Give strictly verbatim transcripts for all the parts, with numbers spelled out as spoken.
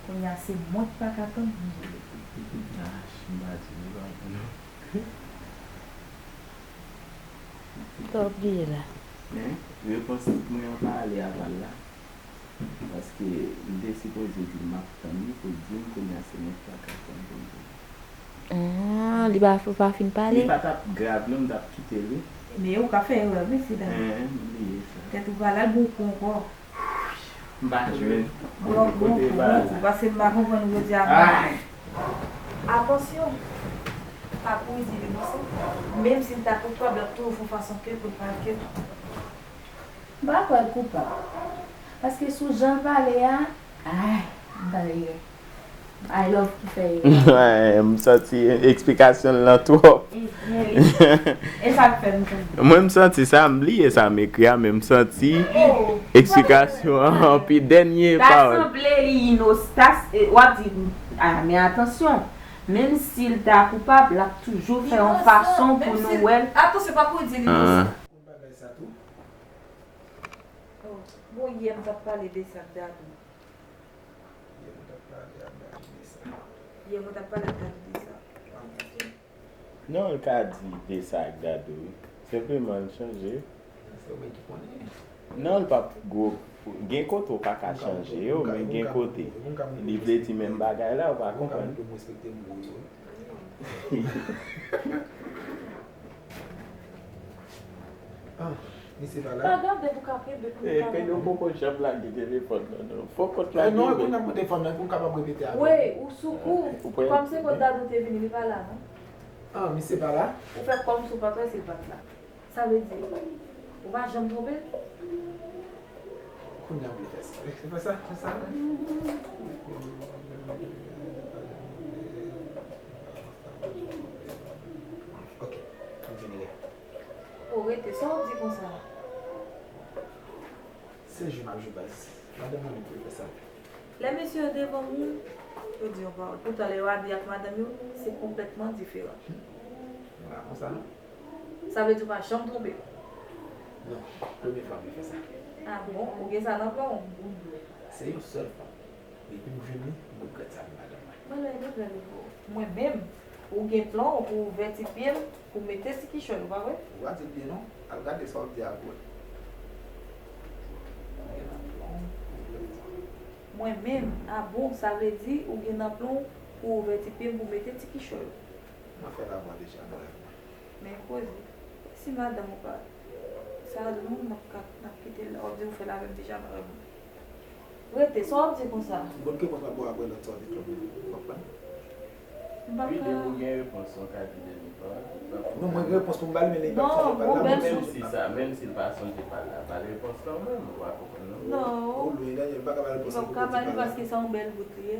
Kounye a se mwen k pa ka tann pou m di l. Ah, m pa di nou pa konn non. Sa w bliye la? Men, repons mwen an pa ale aval la. Paske m te sipoze di l m ap tann li pou l di m, kounye a se mwen k pa ka tann pou l di m. Ah, li pa, pa fin pale? Li pa t ap grav non, m t ap kite l wi. Men ou ka fè erè wi, mesye dam. Hein, m bliye sa. Tèt ou pa la, l bon kou ankò. M pa jwenn. Bon, bon, bon, bon, pase m pa konprann ou jodi a. Atansyon, pa kouri di l inosan. Menm si l ta koupab, l ap toujou fè yon fason ke pou l pa ke. M pa kwè l koupab. Paske sou jan l pale a, ay, m pa ye. I love ki fè yo. M santi eksplikasyon l lan twòp. E sa k fè m konn. Mwen, m santi sa, m bliye sa m ekri a, men m santi eksplikasyon an pi dènye pawòl. Ta sanble li inosan, w ap di, ah, men atansyon, menm si l ta koupab, l ap toujou fè yon fason pou nou wè l. Atansyon, pa pou di l inosan. Yon bagay sa tou. Oh, bon, yè m t ap pale de sa k Dadou. Yè nou t ap pale ak Dadou de sa. Yè mwen t ap pale ak Dadou de sa. Non, l ka di de sa ak Dadou wi. Senpleman l chanje. Se ou menm ki konnen. Non, l p ap gwo. Gen kote w pa ka chanje yo, men gen kote li vle di menm bagay la, ou pa konprann. Ah, misye pa la. Pa gade pou ka kenbe pou. Eh, Pedro poko janm lage telefòn nan non. Fò kont la. Eh, non, e pou n ap mande fanm nan pou m kapab repete avè l. Wi, ou sou kou. Kòm se kot Dadou te vini, li pa la non. Ah, misye pa la? Ou fè kòm si w pa t wè si l pa t la. Sa vle di, ou pa janm twonpe l? Kounye a m vle fè sa. Fè sa, fè sa. Ok, m vini la. O, rete, sa w ap di konsa? Se jou m ap jou baz. Madanm mwen menm pou l fè sa. Lè mesye yo devan moun, yo di yon pawòl. Poutan lè yo abiye ak madanm yo, se konplètman diferan. Mwen pa konsa non. Sa vle di ou pa janm twonpe? Non, premye fwa m fè sa. Ah bon? Ou gen sa nan plan w? Se yon sèl fwa. Depi m jwenn li, m regrèt sa pou madanm mwen. Mwen lè regrèt li pou ou. Mwen menm, ou gen plan w pou ouvèti pye m, pou mete ti kichòy, ou pa vre? Ou pa di l byen non. Al gade sa w ap di a pou wè. Ou gen nan plan w pou ouvèti. Mwen menm, ah bon, sa vle di ou gen nan plan w pou ouvèti pye m pou mete ti kichòy. Mwen fè l avan deja nan rèv mwen. Men koze. Si madanm ou pa sa non, n ap ka, n ap kite l la, w ap di ou fè l avè m deja nan rèv mwen. Rete, sa w ap di konsa? M konn ki repons m ap ba w apre lòt sa w di klòb nan. Ou konprann? M pa ka. Wi, depi w gen repons, ou ka di depi pa. Non, mwen gen repons pou m ba l, men li pa fè l pa la. Menm si sa, menm si l pa sonje pa la, ba l repons kanmenm, ou pa konprann non. Non. Ou lwen, Daniel, m pa ka ba l repons pou kòti pa la. Ou pa ka ba li paske se yon bèl bout li ye.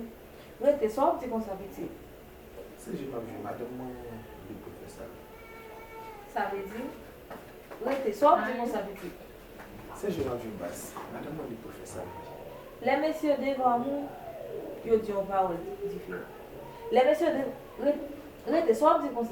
Rete, sa w ap di konsa, pitit? Se jwe m ap jwe, madanm mwen li pou fè sa. Sa vle di, rete, sa w ap di konsa, pitit? Se jwe m ap jwe baz, madanm mwen li pou fè sa. Lè mesye yo devan moun, yo di yon pawòl diferan. Lè mesye yo de, re, rete, sa w ap di konsa?